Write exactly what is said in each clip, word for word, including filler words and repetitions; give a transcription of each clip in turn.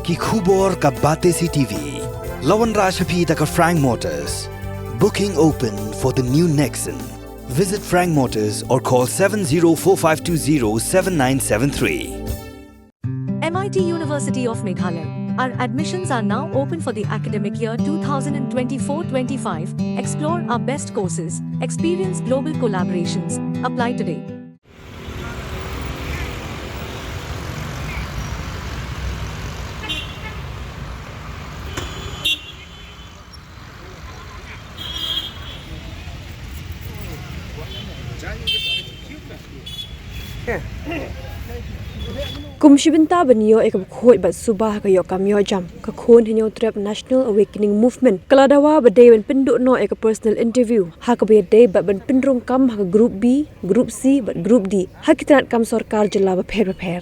Ki khubor ka Batesi T V. La wanrah sha phi da ka Frank Motors. Booking open for the new Nexon. Visit Frank Motors or call seven zero four five two zero seven nine seven three. M I T University of Meghalaya. Our admissions are now open for the academic year twenty twenty-four twenty-five. Explore our best courses, experience global collaborations. Apply today. Kum shi bynta ban ïoh ïa ka bakhuid bad suba ha ka ïoh kam ïoh jam, ka Khun Hynñiewtrep National Awakening Movement ka la dawa ba dei ban pynduh noh ïa ka personal interview ha kaba ïadei bad ban pynrung kam ha ka Group B, Group C bad Group D ha ki tnat kam sorkar jylla bapher bapher.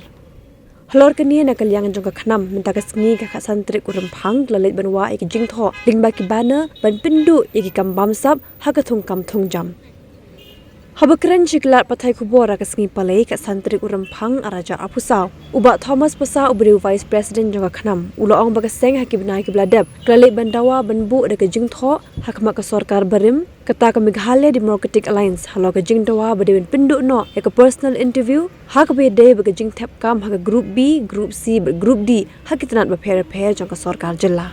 Halor kane, na ka liang jong ka KHNAM, mynta ka sngi ka khatsan tarik u Rymphang ka la leit ban wah ïa ki jingthoh lyngba ki banner ban pynduh ïa ki kam bamsap ha ka thungkam thungjam. Haba kren sha ki lad pathai khubor ha ka sngi Palei khatsan tarik u Rymphang arhajar arphew saw, u Bah Thomas Passah, uba dei u Vice President jong ka KHNAM, u la ong ba ka seng ha ki bnai kiba la dep ka la leit ban dawa ban buh da ka jingthoh ha khmat ka sorkar barim, kata ka Meghalaya Democratic Alliance, halor ka jingdawa ba dei ban pynduh noh ïa ka personal interview ha kaba ïadei bad ka jingthep kam ha ka Group B, Group C bad Group D ha ki tnat bapher bapher jong ka sorkar jylla.